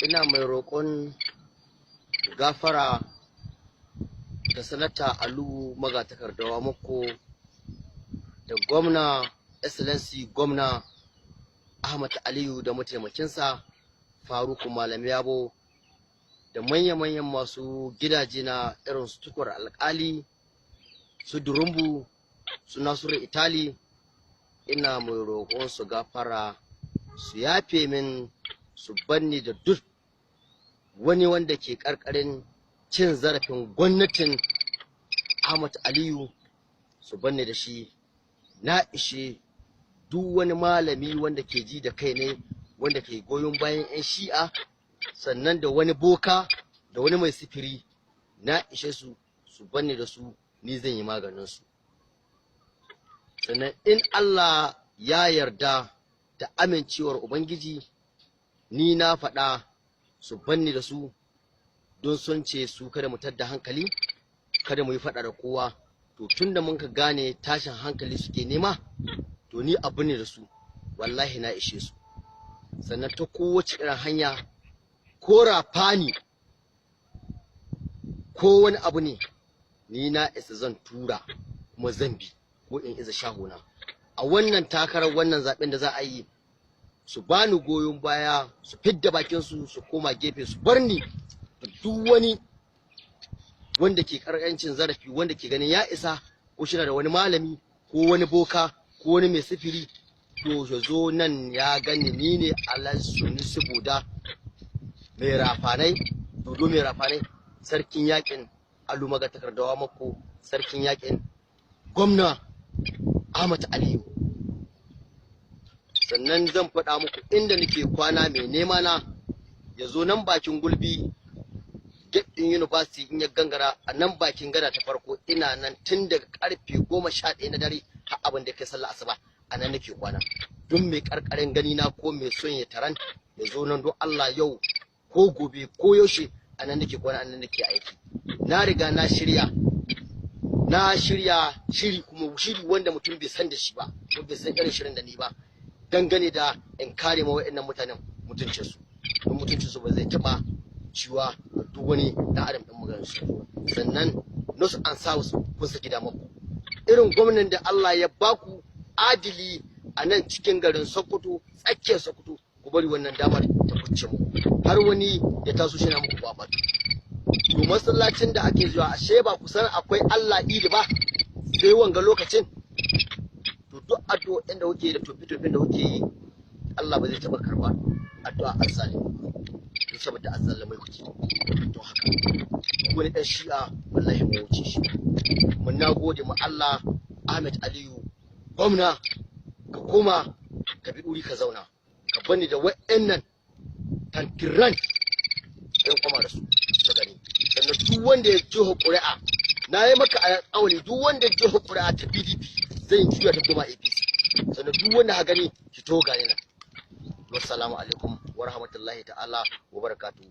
Ina mai roƙon gafara da Sanata Alu Magatakarda Wamakko da Gwamna, Excellency Gwamna Ahmad Aliyu, da mataimakinsa Faruku Malam Yabo, da manya-manyan masu gidaje na irin su Tukur Alkali, su Durumbu, su Nasiru Itali. Ina mai roƙon su gafara, su yafe min, su banni da duk wani wanda ke ƙarƙarin cin zarafin gwamnatin Ahmad Aliyu, su banni da shi. Na ishe duk wani malami wanda ke ji da kai ne, wanda ke goyon bayan 'yan Shi'a, sannan da wani boka da wani mai sifiri. Na ishe su, su banni da su, ni zan yi maganin su. Sannan in Allah ya yarda, da amincewar Ubangiji, ni na faɗa su banni da su, don sun ce su kada mu tadda hankali, kada mu yi faɗa da kowa. To, tun da mun ka gane tashin hankali suke nema, to ni abu ne da su, wallahi na ishe su. Sannan ta kowace irin hanya, ko rafani ko wani abu ne, ni na isa, zan tura kuma zan bi ko in iza shahuna a wannan takarar, wannan zaben da za a yi. Su bani goyon baya, su fidda bakin su, su koma gefe, su bar ni da duk wani wanda ke karkancin zarafi, wanda ke ganin ya isa, ko shi da wani malami ko wani boka ko wani mai sifiri, to ya zo nan ya gani. Ni ne Alhaji Sunusi Boda mai rafanai, dodo mai rafanai, sarkin yakin Alu Magatakarda Wamakko, sarkin yakin Gwamna Ahmad Aliyu. Sannan zan faɗa muku inda nake kwana. Mai nema na ya zo nan bakin gulbi, gate ɗin university. In ya gangara a nan bakin gada ta farko, ina nan tun daga karfe 11 na dare har abin da kai sallah asuba. A nan nake kwana. Duk mai karkarin gani na ko mai son ya taran, ya zo nan don Allah, yau ko gobe ko yaushe. A nan nake kwana, a nan nake aiki. Na riga na shirya, na shirya shiri, kuma shiri wanda mutum bai san da shi ba, ko bai san irin shirin da ni ba, dangane da in kare ma wa'annan mutanen mutuncinsu, don mutuncinsu ba zai taɓa ciwa duk wani ɗan adam ɗin maganar su. Sannan North and South, kun saki damar ku. Irin gwamnan da Allah ya baku, adili, a nan cikin garin Sokoto, tsakiyar Sokoto, ku bari wannan damar ta kucce muku, har wani ya taso shi na muku babatu. To, masallacin da ake zuwa, ashe ba ku san akwai Allah idi ba sai wanga lokacin. To, duk addu'o'in da kuke da tofi-tofin da kuke yi, Allah ba zai taɓa karɓa addu'a azzalimi don saboda azzalimai kuke. Don haka, duk wani ɗan Shi'a, wallahi mu wuce shi. Mun na gode mu Allah. Ahmed Aliyu gwamna, ka koma ka bi ɗuri ka zauna, ka bani da wa'annan tantiran ɗan kwama da su su gani. Sannan duk wanda ya jiho ƙuri'a, na yi maka alƙawari, duk wanda ya jiho ƙuri'a ta PDP, zan juya ta koma APC. Sannan duk wanda ha gani shi to gane nan. Wassalamu alaikum wa rahmatullahi ta'ala wa barakatuhu.